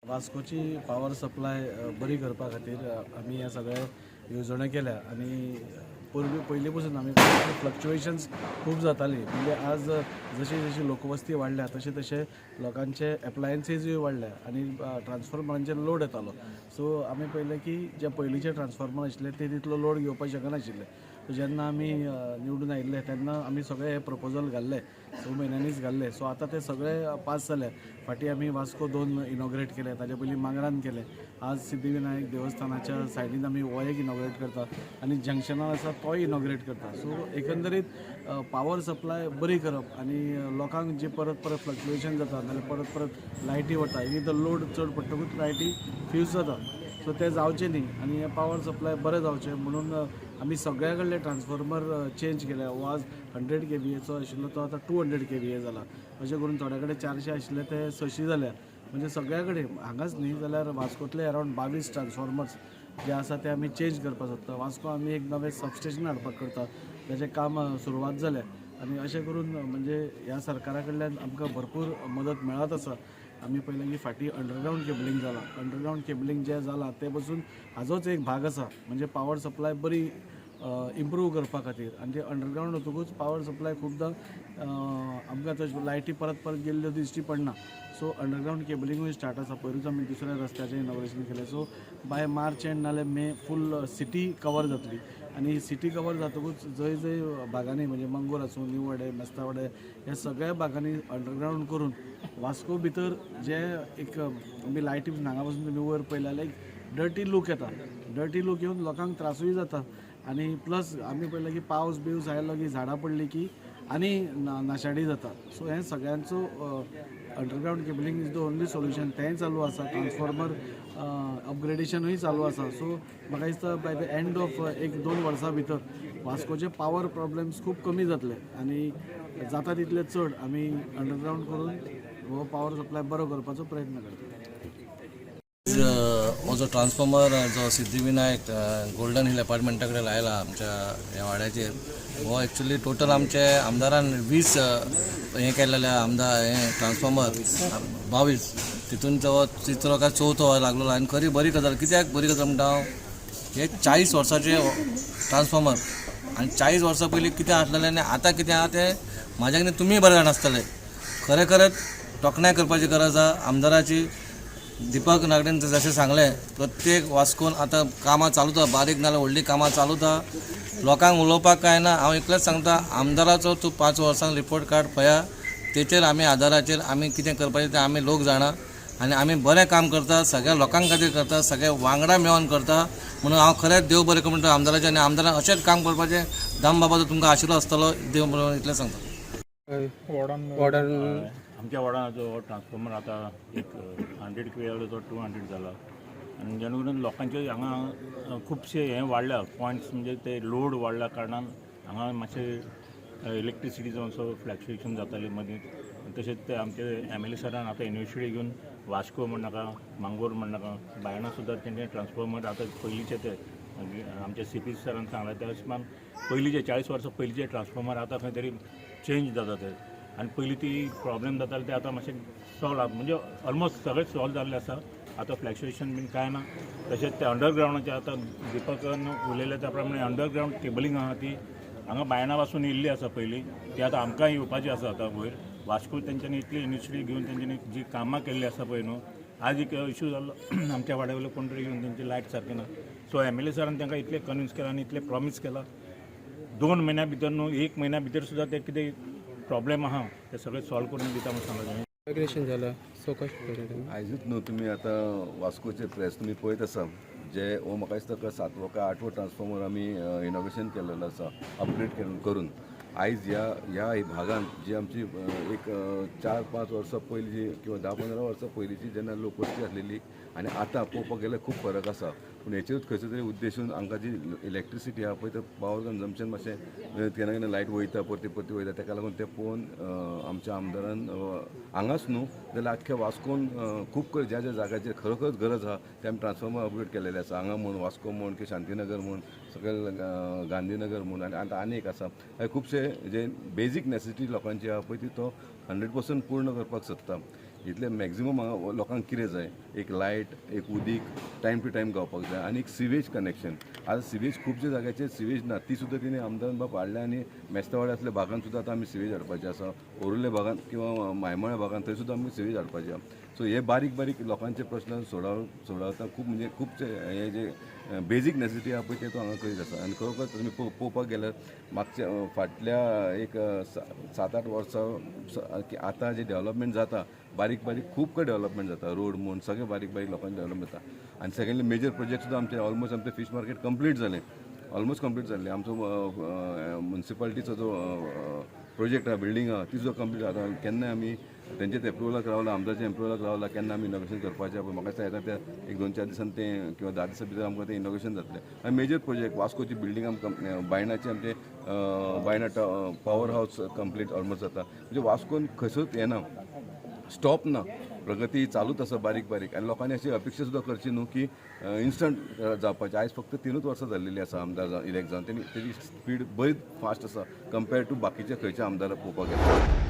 वास्कोची power supply बरी करपा खातीर आमी ह्या सगळे येवजण्यो केल्या आनी पूर्वी पयलीं पसून आमी फ्लक्चुएशन्स खूब जाताली. म्हणजे आज जशी जशी लोकवस्ती वाडल्या तशें तशें लोकांचे एप्लायन्सीसूय वाडल्या आनी ट्रान्सफॉर्मरांचेर लोड येतालो. सो आमी पळयलें की जे पयलींचे ट्रान्सफॉर्मर आशिल्ले ते तितलो लोड घेवपाक शकनाशिल्ले. सो जेन्ना आमी निवडून आयिल्ले तेन्ना आमी सगळे हे प्रपोजल घाल्ले, 6 म्हयन्यांनीच घाल्ले. सो आतां ते सगळे पास जाले. फाटीं आमी वास्को 2 इनॉग्रेट केले, ताजे पयलीं मांगरान केले. आज सिद्धिविनायक देवस्थानाच्या सायडीन आमी हो एक इनॉग्रेट करता आनी जंक्शनार आसा तोय इनॉग्रेट करता. सो एकंदरीत पावर सप्लाय बरी करप आनी लोकांक जे परत परत फ्लक्चुएशन जाता नाल्यार परत परत लायटी वता, एक एकदां लोड चड पडटकूच लायटी फ्यूज जाता. सो तें जावचें न्ही आनी हें पावर सप्लाय बरें जावचें म्हणून आमी सगळ्या कडले ट्रान्सफॉर्मर चेंज केले. हो आज 100 केवीएचो आशिल्लो तो आतां 200 केवीए जाला. अशें करून थोड्या कडेन 400 आशिल्ले ते 600 जाल्या. म्हणजे सगळ्या कडेन हांगाच न्ही जाल्यार वास्कोतले अरावंड 22 ट्रान्सफॉर्मर्स जे आसा ते आमी चेंज करपाक सोदता. वास्को आमी एक नवें सबस्टेशन हाडपाक करता, ताचें काम सुरवात जाल्या. आनी अशें करून म्हणजे ह्या सरकारा कडल्यान आमकां भरपूर मदत मेळत आसा. आमी पळयलें की फाटीं अंडरग्रावंड केबलिंग जालां. अंडरग्रावंड केबलिंग जें जालां तें पसून हाजोच एक भाग आसा, म्हणजे पावर सप्लाय बरी इम्प्रूव करपा खातीर. आनी ते अंडरग्रावंड वतकूच पावर सप्लाय खुबदां आमकां तशें लायटी परत परत गेल्ल्यो दिश्टी पडना. सो अंडरग्रावंड केबलिंगूय स्टार्ट आसा. पयरूच आमी दुसऱ्या रस्त्याचें इनॉग्रेशन केलें. सो बाय मार्च एंड नाल्यार मे फूल सिटी कवर जातली. आनी सिटी कवर जातकूच जंय जंय भागांनी, म्हणजे मंगूर आसूं, निवडे, मेस्तावडे, ह्या सगळ्या भागांनी अंडरग्रावंड करून वास्को भितर जे एक आमी लायटी हांगा पासून तुमी वयर पळयले जाल्यार एक डर्टी लूक येता. डर्टी लूक येवन लोकांक त्रासूय जाता. आनी प्लस आमी पळयलें की पावस बिवस आयलो की झाडां पडली की आनी नाशाडी जाता. सो हें सगळ्यांचो underground cabling is the only solution. तेंय चालू आसा. ट्रान्सफॉर्मर अपग्रेडेशनूय चालू आसा. सो म्हाका दिसता बाय the end of 1-2 वर्सां भितर वास्कोचे पावर प्रॉब्लम्स खूब कमी जातले आनी जाता तितले चड आमी अंडरग्रावंड करून हो पावर सप्लाय बरो करपाचो प्रयत्न करता. हो जो ट्रान्सफॉर्मर जो सिद्धिविनायक गोल्डन हिल अपार्टमेंटा कडेन लायला आमच्या ह्या वाड्याचेर, हो एक्चुली टोटल आमचे आमदारान 20 हें केलेले आमदार हें ट्रान्सफॉर्मर 22, तितून तो तिसरो काय चवथो लागलेलो. आनी खरी बरी गजाल. कित्याक बरी गजाल म्हणटा हांव, हे 40 वर्साचे ट्रान्सफॉर्मर आनी 40 वर्सां पयलीं कितें आसलेलें आनी आतां कितें आहा तें म्हाज्या कितें तुमी बरें जाण आसतले. खरें खरेंच तोखणाय करपाची गरज आहा आमदाराची. दीपक नागडेन जशें सांगलें, प्रत्येक वास्कोन आतां कामां चालूच आहा, बारीक नाल्यार व्हडलीं कामां चालूच आहा. लोकांक उलोवपाक कांय ना, हांव इतलेंच सांगता, आमदाराचो तूं 5 वर्सांक रिपोर्ट कार्ड पळया, तेचेर आमी आदाराचेर आमी कितें करपाचें तें आमी लोक जाणा. आनी आमी बरें काम करता, सगळ्या लोकां खातीर करता, सगळे वांगडा मेळोन करता. म्हणून हांव खरेंच देव बरें करूं म्हणटा आमदाराचें. आनी आमदारान अशेंच काम करपाचें. दाम बाबाचो तुमकां आशिर्वाद आसतलो, देव बरें, इतलें सांगता. वॉर्डान. वॉर्डान. आमच्या वॉर्डान जो ट्रान्सफॉर्मर आतां एक 100 केवी तो 200 जाला आनी जेणे करून लोकांचे हांगा खुबशे हें वाडल्या पॉयंट्स, म्हणजे ते लोड वाडल्या कारणान हांगा मातशें इलेक्ट्रिसिटीचो असो फ्लक्चुएशन जातालें मदीं. तशेंच ते आमचे एमएलए सरान आतां इनिशिएटीव घेवन वास्को म्हणनाका, मांगोर म्हणनाका, बायणा सुद्दां तेंचे ट्रान्सफॉर्मर आतां पयलींचे ते आमच्या सीपी सरान सांगलां त्या हिशोबान पयलींचे 40 वर्सां पयलींचे ट्रान्सफॉर्मर आतां खंय तरी चेंज जाता ते. आनी पयलीं ती प्रॉब्लेम जाताले ते आतां मातशें सॉल्व, म्हणजे ऑलमोस्ट सगळें सॉल्व जाल्लें आसा. आतां फ्लक्चुएशन बीन कांय ना. तशेंच ते अंडरग्रावंडाचे आतां दिपकान उलयले त्या प्रमाणे अंडरग्रावंड केबलिंग आहा ती हांगा बायणा पासून येयल्ली आसा पयलीं, ती आतां आमकां येवपाची आसा. आतां वयर वास्को तेंच्यांनी इतली इनिशिएटीव घेवन तेंच्यांनी जी कामां केल्ली आसा पळय न्हू, आज एक इशू जाल्लो आमच्या वाड्या वयलो कोण तरी येवन तेंची लायट सारकी ना. सो एमएलए सरान तांकां इतलें कन्विन्स केलां आनी इतलें प्रॉमीस केलां, 2 म्हयन्या भितर न्हू, एक म्हयन्या भितर सुद्दां ते कितें प्रॉब्लेम आहा ते सगळे सॉल्व करून दिता म्हणून सांगलां तेणी. इनॉग्रेशन झालं, सो कशें पळयता तुमी? आयजूच न्हू, तुमी आतां वास्कोचे प्रेस तुमी पळयत आसा जे हो म्हाका दिसता का सातवो काय आठवो ट्रान्सफॉर्मर आमी इनॉग्रेशन केलेलो आसा अपग्रेड करून. आयज ह्या ह्या भागान जी आमची एक 4-5 वर्सां पयलीं जी किंवा 10-15 वर्सां पयलींची जेन्ना लोकवस्ती आसलेली आनी आतां पळोवपाक गेल्यार खूब फरक आसा. पूण हेचेरूच खंयचो तरी उद्देशून हांकां जी इलेक्ट्रिसिटी आहा पळय, ते पावर कन्जम्पशन मातशें केन्ना केन्ना लायट वयता, परती परती वयता. ताका लागून तें पळोवन आमच्या आमदारान हांगाच न्हू जाल्यार आख्ख्या वास्कोन खूब कडेन ज्या ज्या जाग्याचेर खरोखरच गरज आहा ते आमी ट्रान्सफॉर्मर अपग्रेड केलेले आसा. हांगा म्हूण, वास्को म्हूण की शांतीनगर म्हूण, सकयल गांधीनगर म्हूण आनी आतां आनी एक आसा. हे खुबशे जे बेजीक नेसेसिटी लोकांची आहा पळय ती तो 100% पूर्ण करपाक सोदता. इतले मॅक्झिमम हांगा लोकांक कितें जाय, एक लायट, एक उदीक टायम टू टायम गावपाक जाय आनी एक सिवेज कनेक्शन. आतां सिवेज खुबशे जाग्याचेर सिवेज ना, ती सुद्दां तिणें आमदार बाब हाडल्या आनी मेस्तावाड्या असल्या भागान सुद्दां आतां आमी सिवेज हाडपाचें आसा. ओरुले भागान किंवा मायमोळ्या भागान थंय सुद्दां आमी सिवेज हाडपाचें आसा. सो हे बारीक बारीक लोकांचे प्रस्न सोडवता खूब, म्हणजे खुबशे हे जे बेजीक नेसेसिटी आहा पळय ते तो हांगा करीत आसा. आनी खरोखर तुमी पळोवपाक गेल्यार मागच्या फाटल्या एक 7-8 वर्सां की आतां जे डेव्हलपमेंट जाता बारीक बारीक, खूब कडेन डेव्हलपमेंट जाता, रोड म्हूण सगळें बारीक बारीक लोकांचे डेव्हलपमेंट जाता. आनी सेकंडली मेजर प्रोजेक्ट सुद्दां आमचे ऑलमोस्ट आमचे फीश मार्केट कंप्लीट जालें, ऑलमोस्ट कंप्लीट जाल्लें. आमचो मुन्सिपालिटीचो जो प्रोजेक्ट आहा, बिल्डींग आहा, ती सुद्दां कंप्लीट जाता. केन्ना आमी तेंचेच एप्रुवलाक रावला, आमदारच्या एप्रुवलाक रावला, केन्ना आमी इनॉग्रेशन करपाचें. पळय म्हाका दिसता येता त्या एक 2-4 दिसान तें किंवा 10 दिसां भितर आमकां तें इनॉग्रेशन जातलें. आनी मेजर प्रोजेक्ट वास्कोची बिल्डींग आमकां बायणाची, आमचे बायणा पॉवर हावस कंप्लीट ऑलमोस्ट जाता. म्हणजे वास्कोन खंयसरूच येना, स्टॉप ना, प्रगती चालूच आसा बारीक बारीक. आनी लोकांनी अशी अपेक्षा सुद्दां करची न्हू की इन्स्टंट जावपाचें. आयज फक्त 3च वर्सां जाल्लेली आसा आमदार इलेक्ट जावन, तेणी तेजी स्पीड बरीच फास्ट आसा कंपेर्ड टू बाकीच्या खंयच्या आमदाराक पळोवपाक गेल्यार.